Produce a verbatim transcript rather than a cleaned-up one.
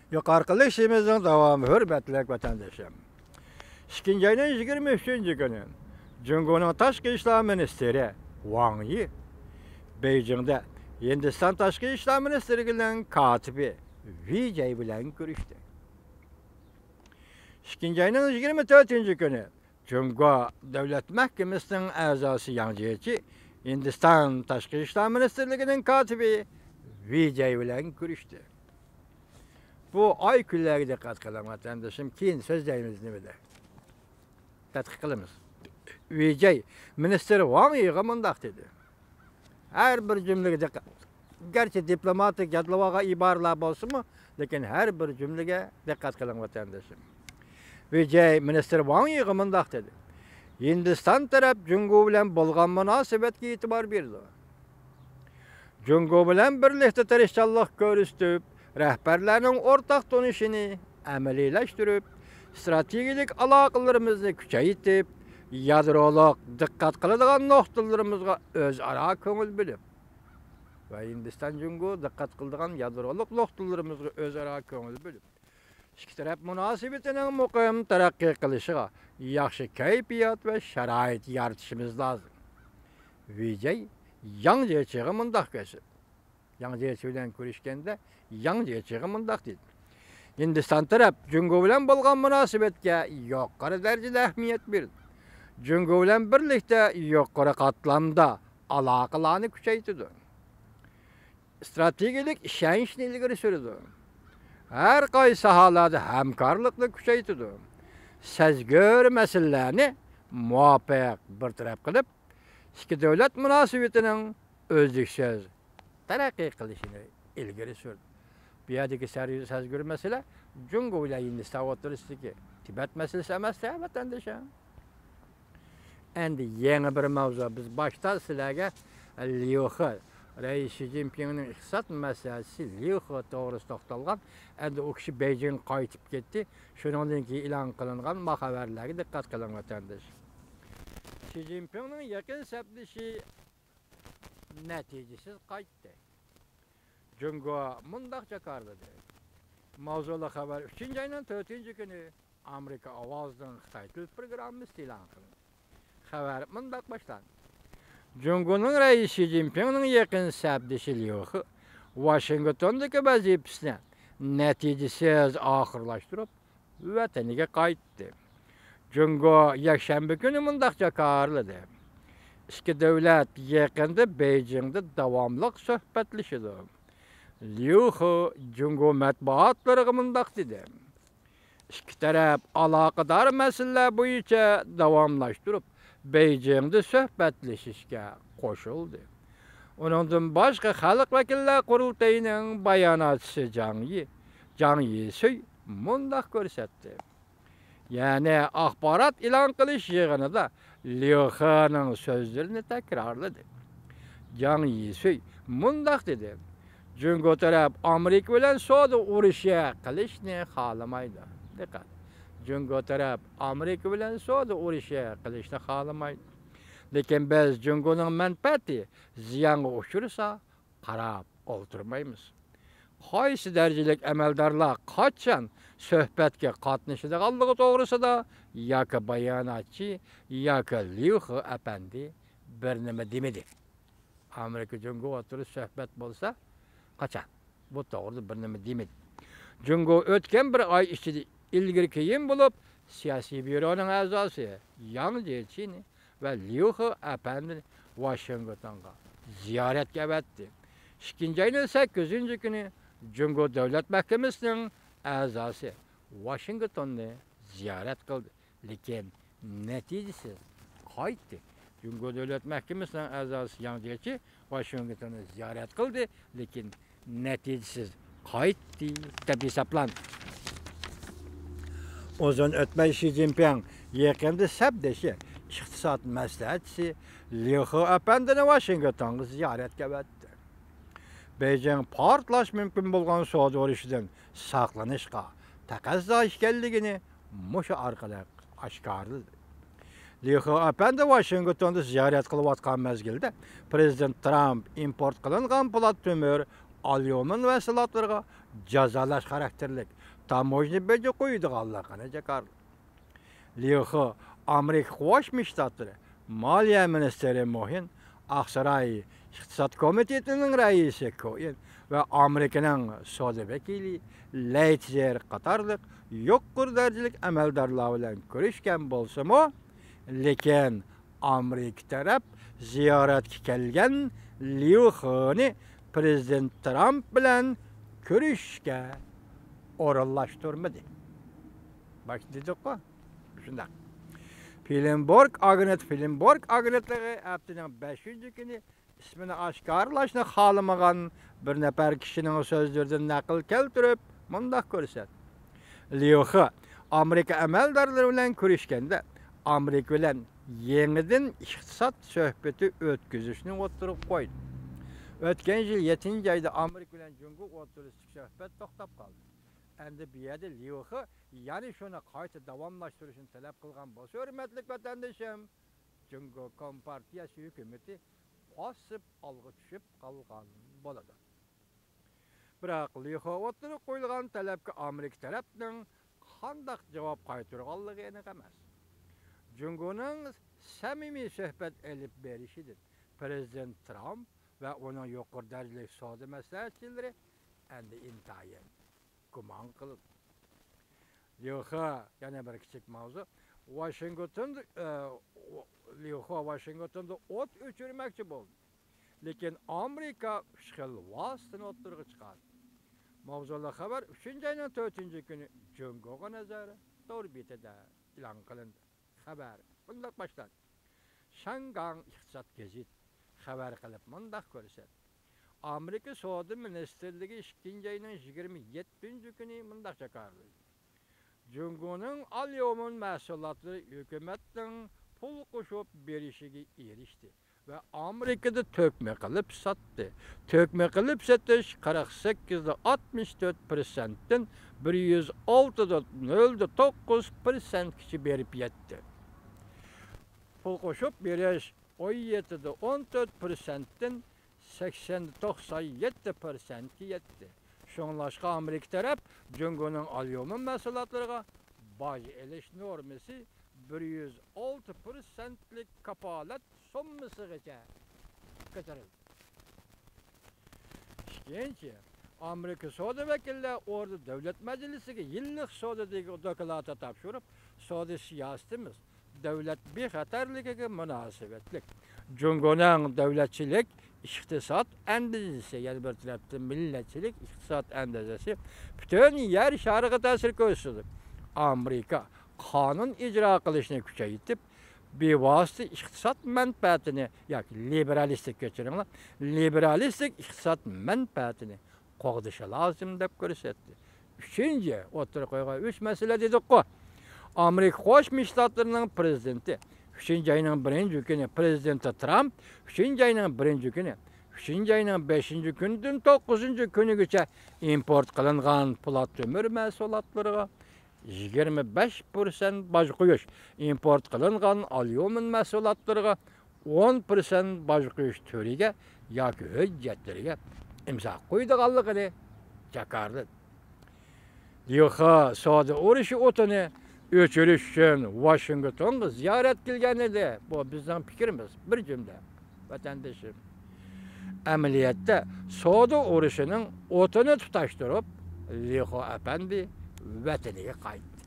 يۇقىرىقى لېكسىيەمىزنىڭ داۋامى، ھۆرمەتلىك ۋەتەندىشىم. ئىككىنچى ئاينىڭ يىگىرمە ئۈچىنچى كۈنى جۇڭگونىڭ تاشقى ئىشلار مىنىستىرى ۋاڭ يى بېيجىڭدا ھىندىستان تاشقى ئىشلار مىنىستىرلىكىنىڭ كاتىپى ۋى جەي بىلەن كۆرۈشتى. ئىككىنچى ئاينىڭ يىگىرمە تۆتىنچى كۈنى جۇڭگو دۆلەت مەھكىمىسىنىڭ ئەزاسى ياڭ جيېچى ھىندىستان تاشقى ئىشلار مىنىستىرلىكىنىڭ كاتىپى ۋى جەي بىلەن كۆرۈشتى. بۇ ئاي كۈنلەرگە دىققەت قىلىڭ، ۋەتەندىشىم، كېيىن سۆزلەيمىز نېمىدە. تەتقىق قىلىمىز. ۋى جەي مىنىستىر ۋاڭ يىغا مۇنداق دېدى. ھەر بىر جۈملىگە دىققەت. گەرچە دىپلوماتىك يادلىۋالغان ئىبارىلەر بولسىمۇ، لېكىن ھەر بىر جۈملىگە دىققەت قىلىڭ، ۋەتەندىشىم. ۋى جەي مىنىستىر ۋاڭ يىغا مۇنداق دېدى: ھىندىستان تەرەپ جۇڭگو بىلەن بولغان مۇناسىۋەتكە ئېتىبار بېرىدۇ. جۇڭگو بىلەن بىرلىكتە تىرىشچانلىق كۆرسىتىپ، رەھبەرلەرنىڭ ئورتاق تونۇشىنى ئەمەلىيلەشتۈرۈپ، ئىستراتېگىيەلىك ئالاقىلىرىمىزنى كۈچەيتىپ، يادرولۇق دىققەت قىلىدىغان نۇقتىلىرىمىزغا ئۆزئارا كۆڭۈل بۆلۈپ، ۋە ھىندىستان جۇڭگو دىققەت قىلىدىغان يادرولۇق نۇقتىلىرىمىزغا ئۆزئارا كۆڭۈل بۆلۈپ، ئىككى تەرەپ مۇناسىۋىتىنىڭ مۇقىم تەرەققىي قىلىشىغا ياخشى كەيپىيات ۋە شارائىت يارىتىشىمىز لازىم. ۋى جەي ياڭ جيېچىغا مۇنداق كۆرسەتتى. ياڭ جيېچى بىلەن كۆرۈشكەندە، ياڭ جيېچىغا مۇنداق دېدى: ھىندىستان تەرەپ جۇڭگو بىلەن بولغان مۇناسىۋەتكە يۇقىرى دەرىجىدە ئەھمىيەت بېرىدۇ. جۇڭگو بىلەن بىرلىكتە يۇقىرى قاتلامدا ئالاقىلارنى كۈچەيتىدۇ. ئىستراتېگىيەلىك ئىشەنچنى ئىلگىرى سۈرىدۇ. ھەر قايسى ساھەلەردە ھەمكارلىقنى كۈچەيتىدۇ. سەزگۈر مەسىلىلەرنى مۇۋاپىق بىر تەرەپ قىلىپ، ئىككى دۆلەت مۇناسىۋىتىنىڭ ئۈزلۈكسىز تەرەققىي قىلىشىنى ئىلگىرى سۈردى. بۇ يەردىكى سەر-، سەزگۈر مەسىلە جۇڭگو بىلەن ھىندىستان ئوتتۇرىسىدىكى تىبەت مەسىلىسى ئەمەستە، ۋەتەندىشىم. ئەمدى يېڭى بىر ماۋزۇ. بىز باشتا سىلەرگە ليۇ خې، رەئىس شى جىنپىڭنىڭ ئىقتىساد مەسلىھەتچىسى ليۇ خې توغرىسىدا توختالغان. ئەمدى ئۇ كىشى بېيجىڭغا قايتىپ كەتتى. شۇنىڭدىن كېيىن ئېلان قىلىنغان ما خەۋەرلەرگە دىققەت قىلىڭ، ۋەتەندىشىم. شى جىنپىڭنىڭ يېقىن سەپدىشى نەتىجىسىز قايتتى. جۇڭگو مۇنداق جاكارلىدى. ماۋزۇلۇق خەۋەر ئۈچىنچى ئاينىڭ تۆتىنچى كۈنى ئامېرىكا ئاۋازىنىڭ خىتاي تىل پروگراممىسىدا ئېلان قىلىندى. خەۋەر مۇنداق باشلاندى: جۇڭگونىڭ رەئىسى شى جىنپىڭنىڭ يېقىن سەپدىشى ليۇ خې ۋاشىنگتوندىكى ۋەزىپىسىنى نەتىجىسىز ئاخىرلاشتۇرۇپ، ۋەتىنىگە قايتتى. جۇڭگو يەكشەنبە كۈنى مۇنداق جاكارلىدى: ئىككى دۆلەت يېقىندا بېيجىڭدا داۋاملىق سۆھبەتلىشىدۇ. ليۇ خې جۇڭگو مەتبۇئاتلىرىغا مۇنداق دېدى: ئىككى تەرەپ ئالاقىدار مەسىلىلەر بويىچە داۋاملاشتۇرۇپ، بېيجىڭدا سۆھبەتلىشىشكە قوشۇلدى. ئۇنىڭدىن باشقا، خەلق ۋەكىللەر قۇرۇلتىيىنىڭ باياناتچىسى جاڭ يى، جاڭ يىسۈي مۇنداق كۆرسەتتى. يەنى ئاخبارات ئېلان قىلىش يىغىنىدا ليۇ خېنىڭ سۆزلىرىنى تەكرارلىدى. جاڭ يىسۈي مۇنداق دېدى: جۇڭگو تەرەپ ئامېرىكا بىلەن سودا ئۇرۇشى قىلىشنى خالىمايدۇ. دىققەت! جۇڭگو تەرەپ ئامېرىكا بىلەن سودا ئۇرۇشى قىلىشنى خالىمايدۇ. لېكىن بىز جۇڭگونىڭ مەنپەئەتى زىيانغا ئۇچرىسا، قاراپ ئولتۇرمايمىز. قايسى دەرىجىلىك ئەمەلدارلار قاچان سۆھبەتكە قاتنىشىدىغانلىقى توغرىسىدا ياكى باياناتچى، ياكى ليۇ خې ئەپەندى بىر نېمە دېمىدى. ئامېرىكا جۇڭگو ئوتتۇرىسىدا سۆھبەت بولسا، قاچان؟ بۇ توغرىدا بىر نېمە دېمىدى. جۇڭگو ئۆتكەن بىر ئاي ئىچىدە ئىلگىرى كېيىن بولۇپ، سىياسىي بيۇرونىڭ ئەزاسى ياڭ جيېچىنى ۋە ليۇ خې ئەپەندىنى ۋاشىنگتونغا زىيارەتكە ئەۋەتتى. ئىككىنچى ئاينىڭ سەككىزىنچى كۈنى جۇڭگو دۆلەت مەھكىمىسىنىڭ ئەزاسى ۋاشىنگتوننى زىيارەت قىلدى، لېكىن نەتىجىسىز قايتتى. جۇڭگو دۆلەت مەھكىمىسىنىڭ ئەزاسى ياڭ جيېچى ۋاشىنگتوننى زىيارەت قىلدى، لېكىن نەتىجىسىز قايتتى دەپ ھېسابلاندى. ئۇزۇن ئۆتمەي شى جىنپىڭ يېقىندا سەپدىشى، ئىقتىساد مەسلىھەتچىسى ليۇ خې ئەپەندىنى ۋاشىنگتونغا زىيارەتكە ئەۋەتتى. بېيجىڭ پارتلاش مۇمكىن بولغان سودا ئۇرۇشىدىن ساقلىنىشقا تەقەززا ئىكەنلىكىنى مۇشۇ ئارقىلىق ئاشكارىلىدى. ليۇ خې ئەپەندى ۋاشىنگتوندا زىيارەت قىلىۋاتقان مەزگىلدە، پىرېزىدېنت ترامپ ئىمپورت قىلىنغان پولات تۆمۈر ئاليۇمىن مەھسۇلاتلىرىغا جازالاش خاراكتېرلىك تاموژنا بېجى قويىدىغانلىقىنى جاكارلىدى. ليۇ خې ئامېرىكا قوشما شتاتلىرى مالىيە مىنىستىرى موھىن، ئاقساراي ئىقتىساد كومىتېتىنىڭ رەئىسى كوئېن ۋە ئامېرىكىنىڭ سودا ۋەكىلى لەيتزېر قاتارلىق يۇقىرى دەرىجىلىك ئەمەلدارلار بىلەن كۆرۈشكەن بولسىمۇ، لېكىن ئامېرىكا تەرەپ زىيارەتكە كەلگەن ليۇ خېنى پىرېزىدېنت ترامپ بىلەن كۆرۈشۈشكە ئورۇنلاشتۇرمىدى. باشتا دېدۇققۇ، شۇنداق. فىلىنبورگ ئاگېنت، فىلىنبورگ ئاگېنتلىقى ھەپتىنىڭ بەشىنچى كۈنى ئىسمىنى ئاشكارىلاشنى خالىمىغان بىر نەپەر كىشىنىڭ سۆزلىرىدىن نەقىل كەلتۈرۈپ، مۇنداق كۆرسەتتى. ليۇ خې ئامېرىكا ئەمەلدارلىرى بىلەن كۆرۈشكەندە، ئامېرىكا بىلەن يېڭىدىن ئىقتىساد سۆھبىتى ئۆتكۈزۈشنى ئوتتۇرىغا قويدى. ئۆتكەن يىل يەتتىنچى ئايدا ئامېرىكا بىلەن جۇڭگو ئوتتۇرىسىدىكى سۆھبەت توختاپ قالدى. ئەمدى بۇ يەردە ليۇ خې يەنە شۇنى قايتا داۋاملاشتۇرۇشنى تەلەپ قىلغان بولسا، ھۆرمەتلىك ۋەتەندىشىم، جۇڭگو كومپارتىيەسى ھۆكۈمىتى پاسسىپ ھالغا چۈشۈپ قالغان بولىدۇ. بىراق، ليۇ خې ئوتتۇرىغا قويۇلغان تەلەپكە ئامېرىكا تەرەپنىڭ قانداق جاۋاب قايتۇرغانلىقى ئېنىق ئەمەس. جۇڭگونىڭ سەمىمىي سۆھبەت ئېلىپ بېرىشىدىن پىرېزىدېنت ترامپ ۋە ئۇنىڭ يۇقىرى دەرىجىلىك سودا مەسلىھەتچىلىرى ئەمدى ئىنتايىن گۇمان قىلىدۇ. ليۇ خې، يەنە بىر كىچىك ماۋزۇ. ۋاشىنگتون، ئە، ليۇ خې ۋاشىنگتوندا ئوت ئۆچۈرمەكچى بولدى. لېكىن ئامېرىكا ئۈچ خىل ۋاسىتىنى ئوتتۇرىغا چىقاردى. ماۋزۇلۇق خەۋەر ئۈچىنچى ئاينىڭ تۆتىنچى كۈنى جۇڭگوغا نەزەر تور بېتىدە ئېلان قىلىندى. خەۋەر مۇنداق باشلاندى. شياڭگاڭ ئىقتىساد گېزىتى خەۋەر قىلىپ مۇنداق كۆرسەتتى. ئامېرىكا سودا مىنىستىرلىكى ئىككىنچى ئاينىڭ يىگىرمە يەتتىنچى كۈنى مۇنداق جاكارلىدى. جۇڭگونىڭ ئاليۇمىن مەھسۇلاتلىرى ھۆكۈمەتنىڭ پۇل قوشۇپ بېرىشىگە ئېرىشتى ۋە ئامېرىكىدا تۆكمە قىلىپ ساتتى. تۆكمە قىلىپ سېتىش قىرىق سەككىز دە ئاتمىش تۆت پىرسەنتتىن بىر يۈز ئالتە دە نۆل دە توققۇز پىرسەنتكىچە بېرىپ يەتتى. پۇل قوشۇپ بېرىش ئون يەتتە دە ئون تۆت پىرسەنتتىن سەكسەن دە توقسان يەتتە پىرسەنتكە يەتتى. شۇڭلاشقا، ئامېرىكا تەرەپ جۇڭگونىڭ ئاليۇمىن مەھسۇلاتلىرىغا باج ئېلىش نورمىسى بىر يۈز ئالتە پىرسەنتلىك كاپالەت سوممىسىغىچە كۆتۈرۈلدى. ئىككىنچى، ئامېرىكا سودا ۋەكىللەر ئوردا دۆلەت مەجلىسىگە يىللىق سودا دوكلاتى تاپشۇرۇپ، سودا سىياسىتىمىز دۆلەت بىخەتەرلىكىگە مۇناسىۋەتلىك، جۇڭگونىڭ دۆلەتچىلىك ئىقتىساد ئەندىزىسى، يەنە بىر تەرەپتىن مىللەتچىلىك ئىقتىساد ئەندىزىسى پۈتۈن يەر شارىغا تەسىر كۆرسىتىدۇ. ئامېرىكا قانۇن ئىجرا قىلىشنى كۈچەيتىپ، بىۋاسىتە ئىقتىساد مەنپەئەتىنى ياكى لىبېرالىستىك، كەچۈرۈڭلار، لىبېرالىستىك ئىقتىساد مەنپەئەتىنى قوغدىشى لازىم دەپ كۆرسەتتى. ئۈچىنچى، ئوتتۇرىغا قويغان ئۈچ مەسىلە دېدۇققۇ. ئامېرىكا قوشما شتاتلىرىنىڭ پىرېزىدېنتى ئۈچىنچى ئاينىڭ بىرىنچى كۈنى، پىرېزىدېنتى ترامپ ئۈچىنچى ئاينىڭ بىرىنچى كۈنى، ئۈچىنچى ئاينىڭ بەشىنچى كۈنىدىن توققۇزىنچى كۈنىگىچە ئىمپورت قىلىنغان پولات تۆمۈر مەھسۇلاتلىرىغا يىگىرمە بەش پىرسەنت باج قويۇش، ئىمپورت قىلىنغان ئاليۇمىن مەھسۇلاتلىرىغا ئون پىرسەنت باج قويۇش تۈرىگە ياكى ھۆججەتلىرىگە ئىمزا قويىدىغانلىقىنى جاكارلىدى. ليۇ خې سودا ئۇرۇشى ئوتىنى ئۆچۈرۈش ئۈچۈن ۋاشىنگتونغا زىيارەتكە كەلگەن ئىدى. بۇ بىزنىڭ پىكرىمىز، بىر جۈملە. ۋەتەندىشىم، ئەمەلىيەتتە سودا ئۇرۇشىنىڭ ئوتىنى تۇتاشتۇرۇپ، ليۇ خې ئەپەندى ۋەتىنىگە قايتتى.